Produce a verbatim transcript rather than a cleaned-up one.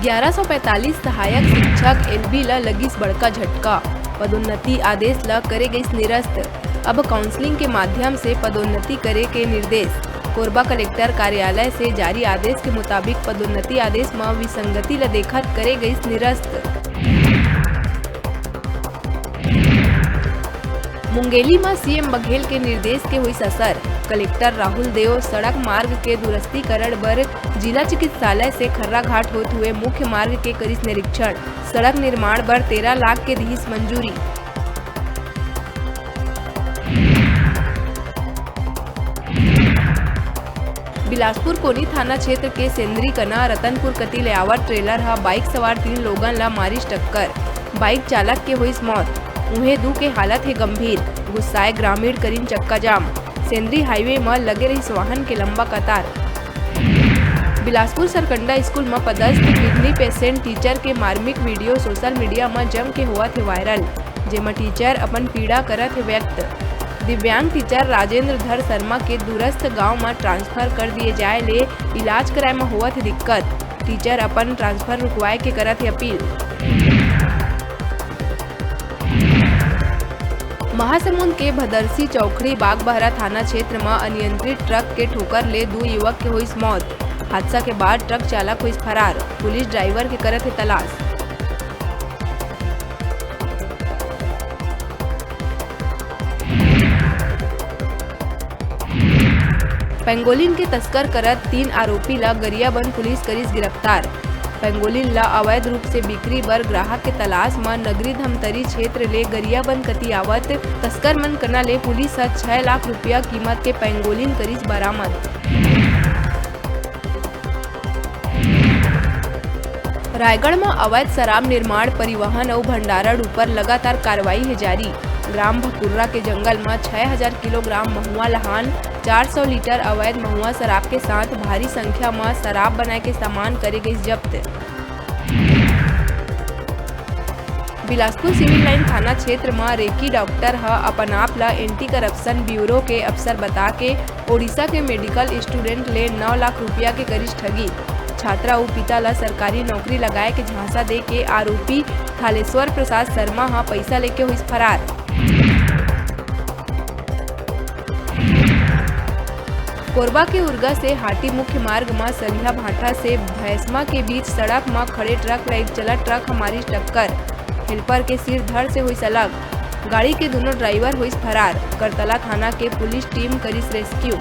ग्यारह सौ पैंतालीस सहायक शिक्षक एलबी ल लगिस बड़का झटका, पदोन्नति आदेश ल करे गइस निरस्त। अब काउंसलिंग के माध्यम से पदोन्नति करे के निर्देश। कोरबा कलेक्टर कार्यालय से जारी आदेश के मुताबिक पदोन्नति आदेश म विसंगति ल देखत करे गइस निरस्त। मुंगेली म सीएम बघेल के निर्देश के होइस असर। कलेक्टर राहुल देव सड़क मार्ग के दुरस्तीकरण बर जिला चिकित्सालय से खर्राघाट होत हुए मुख्य मार्ग के करिस निरीक्षण। सड़क निर्माण बर तेरह लाख के दिहिस मंजूरी। बिलासपुर कोनी थाना क्षेत्र के सेंदरी कना रतनपुर कति ले आवत ट्रेलर ह बाइक सवार तीन लोगन ला मारिस टक्कर। बाइक चालक के होइस मौत, उहें दू के हालत हे गंभीर। गुस्साए ग्रामीण करिन चक्का जाम। सेंदरी हाईवे म लगे रहिस वाहन के लंबा कतार। बिलासपुर सरकंडा स्कूल म पदस्थ किडनी पेशेंट टीचर के मार्मिक वीडियो सोशल मीडिया म जम के होवत हे वायरल, जेमा टीचर अपन पीड़ा करत हे व्यक्त। दिव्यांग टीचर राजेंद्र धर शर्मा के दूरस्थ गांव म ट्रांसफर कर दिए जाए ले इलाज कराए म होवत हे दिक्कत। टीचर अपन ट्रांसफर रुकवाए के करत हे अपील। महासमुंद के भदरसी चौखड़ी बागबहरा थाना क्षेत्र म अनियंत्रित ट्रक के ठोकर ले दू युवक के होइस मौत। हादसा के बाद ट्रक चालक होइस फरार, पुलिस ड्राइवर के करत हे तलाश। पेंगोलिन के तस्कर करत तीन आरोपी ला गरियाबंद पुलिस करिस गिरफ्तार। पेंगोलिन ला अवैध रूप से बिक्री बर ग्राहक के तलाश म नगरी धमतरी क्षेत्र ले गरियाबंद कति आवत तस्कर मन कना ले पुलिस ह छह लाख रुपया कीमत के पेंगोलिन करिस बरामद। रायगढ़ म अवैध शराब निर्माण, परिवहन अउ भंडारण ऊपर लगातार कार्रवाई हे जारी। ग्राम भकुर्रा के जंगल म छह हजार किलोग्राम महुआ लहान, चार सौ लीटर अवैध महुआ शराब के साथ भारी संख्या म शराब बनाए के सामान करे गइस जब्त। बिलासपुर सिविल लाइन थाना क्षेत्र म रेकी डॉक्टर ह अपन आप ल एंटी करप्शन ब्यूरो के अफसर बता के ओडिशा के मेडिकल स्टूडेंट ले नौ लाख रुपया के करिस ठगी। छात्रा अउ पिता ल सरकारी नौकरी लगाए के झांसा दे के आरोपी थालेश्वर प्रसाद शर्मा ह पइसा लेके होइस फरार। कोरबा के उरगा से हाटी मुख्य मार्ग म सलिहा भाठा से भैसमा के बीच सड़क म खड़े ट्रक ल एक चलत ट्रक ह मारिस टक्कर। हेल्पर के सिर धड़ से होइस अलग। गाड़ी के दूनों ड्राइवर होइस फरार। करतला थाना के पुलिस टीम करिस रेस्क्यू।